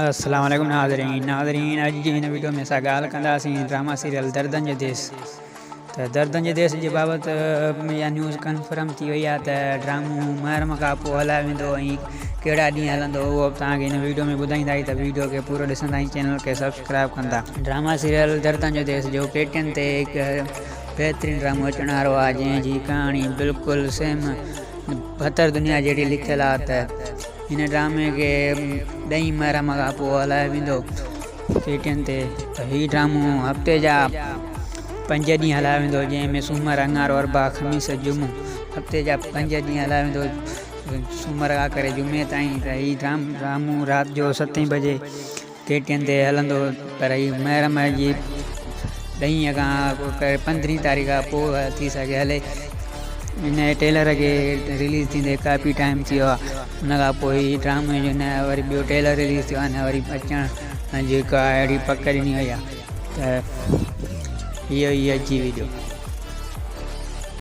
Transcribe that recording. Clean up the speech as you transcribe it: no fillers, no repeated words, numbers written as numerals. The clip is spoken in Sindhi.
السلام عليڪم ناظرين ناظرين اڄ جي هن ويڊيو ۾ اسان ڳالهه ڪنداسين ڊراما سيريل دردن جو ديس ته دردن جي ديس جي بابت اها نيوز ڪنفرم ٿي وئي آهي ته ڊرامو محرم کان پوء هلايو ويندو ۽ ڪهڙا ڏينهن هلندو اهو به توهان کي هن ويڊيو ۾ ٻڌائينداسين ته ويڊيو کي پورو ڏسندا ۽ چينل کي سبسڪرائب ڪندا. ڊراما سيريل دردن جو ديس جو ڪي ٽي اين تي هڪ بهترين ڊرامو اچڻ وارو آهي جنهن جي ڪهاڻي بلڪل سيم بھتر دنيا جهڙي لکيل آهي ته هن ڊرامي کي ڏهين محرم کان پوء هلايو ويندو ڪي ٽي اين تي ته هي ڊرامو هفتي جا پنج ڏينهن هلايو ويندو جنهن ۾ سومر اڱارو اربع خميس جمعو هفتي جا پنج ڏينهن هلايو ويندو سومر کان ڪري جمعي تائين ته هي ڊرامو رات جو ستين بجي ڪي ٽي اين تي هلندو پر هي محرم جي ڏهين کان ڪري پندرهين تاريخ کان پوء ٿي سگهي هلي ان ٽيلر کي رليز ٿيندي ڪافي ٽائيم ٿي ويو آهي ان کان پوء هي ڊرامي جو نه وري ٻيو ٽيلر رليز ٿيو آهي نه وري اچڻ جي ڪا اهڙي پڪ ڏني وئي آهي ته اهو ئي اڄ جي ويڊيو.